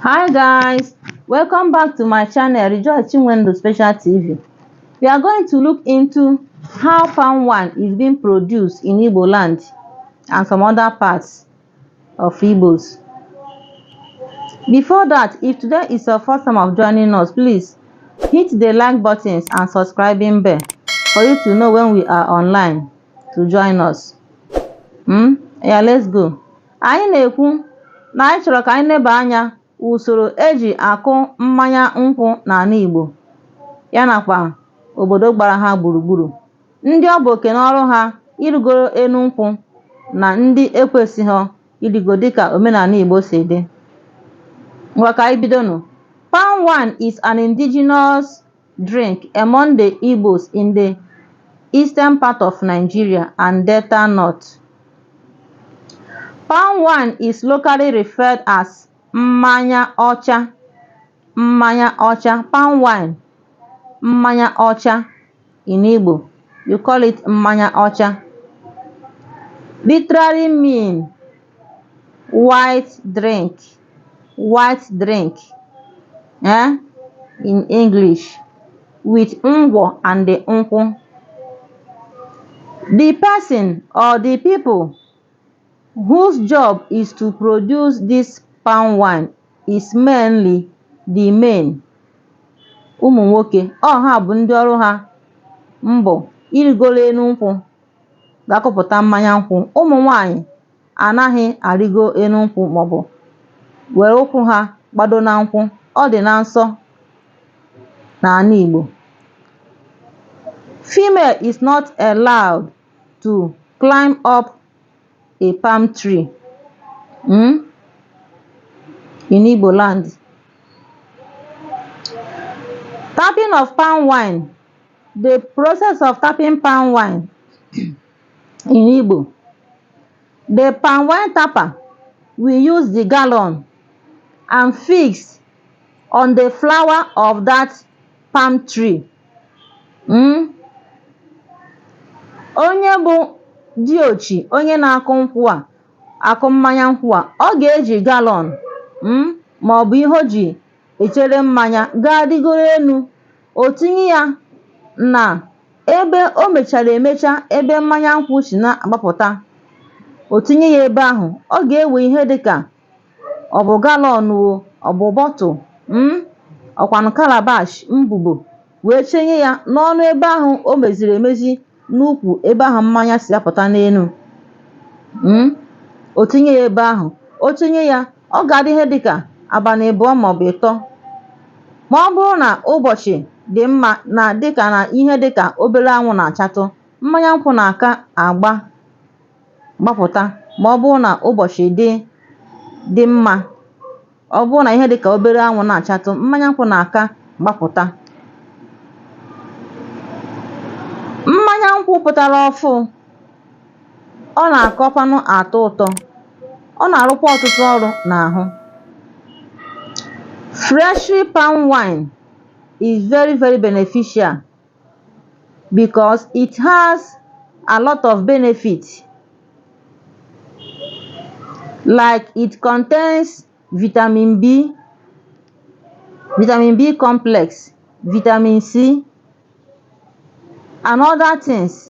Hi guys, welcome back to my channel Rejoice Chinwendu Special TV. We are going to look into how palm wine is being produced in Igbo land and some other parts of Igbos. Before that, if today is your first time of joining us, please hit the like buttons and subscribing bell for you to know when we are online to join us. Yeah, let's go. Anyị na-ekwu na anyị chọrọ ka anyị leba anya usoro eji akụ mmanya nkwụ n'ala Igbo ya nakwa obodo gbara ha gburugburu. Ndị ọ bụ oke n'ọrụ ha irigoro enu nkwụ na ndị ekwesịghị irigo dịka omenala Igbo si dị. Ngwa, ka anyị bidonụ. Palm wine is an indigenous drink among the Igbos in the eastern part of Nigeria and Delta North. Palm wine is locally referred as mmanya ọcha, mmanya ọcha, palm wine, mmanya ọcha in Igbo. You call it mmanya ọcha. Literally mean white drink, white drink, eh? In English, with ngwo and the nkwụ. The person or the people whose job is to produce this palm wine is mainly the men. Ụmụ nwoke, ọ ha bụ ndị ọrụ ha mbọ irigoro elu nkwụ ga-akụpụta mmanya nkwụ. Ụmụ nwanyị anaghị arịgo elu nkwụ maọbụ were ụkwụ ha gbado na nkwụ. Ọ dị na nsọ n'ala Igbo. Female is not allowed to climb up a palm tree in Igbo land. Tapping of palm wine. The process of tapping palm wine in Igbo. The palm wine tapper will use the gallon and fix on the flower of that palm tree. Onye bụ diochi, onye na-akụ nkwụ a, akụ mmanya nkwụ a, ọ ga-eji gallon maọbụ ihe o ji echere mmanya gaa rigoro elu, o tinye ya na ebe o mechara emecha, ebe mmanya nkwụ si na-agbapụta, o tinye ya ebe ahụ. Ọ ga-ewe ihe dịka ọ bụ gallon o, ọ bụ bottle, ọkwanụ calabash mbubo, wee chenye ya n'ọnụ ebe ahụ o meziri emezi n'ukwu ebe ahụ mmanya si apụta n'elu. O tinye ya ebe ahụ, o tinye ya, ọ ga-adị ihe dịka abalị 2 maọbụ 3, ma ọ bụrụ na ụbọchị dị mma na dịka na ihe dịka obere anwụ na-achatụ, mmanya nkwụ na-aka agba gbapụta. Ma ọ bụrụ na ụbọchị dị mma, ọ bụrụ na ihe dịka obere anwụ na-achatụ, mmanya nkwụ na-aka gbapụta. Mmanya nkwụ pụtara ọfụụ, ọ na-akọkwanụ atọ ụtọ, ọ na-arụkwa ọtụtụ ọrụ n'ahụ. Freshly palm wine is very very beneficial because it has a lot of benefits, like it contains vitamin B, vitamin B complex, vitamin C and other things.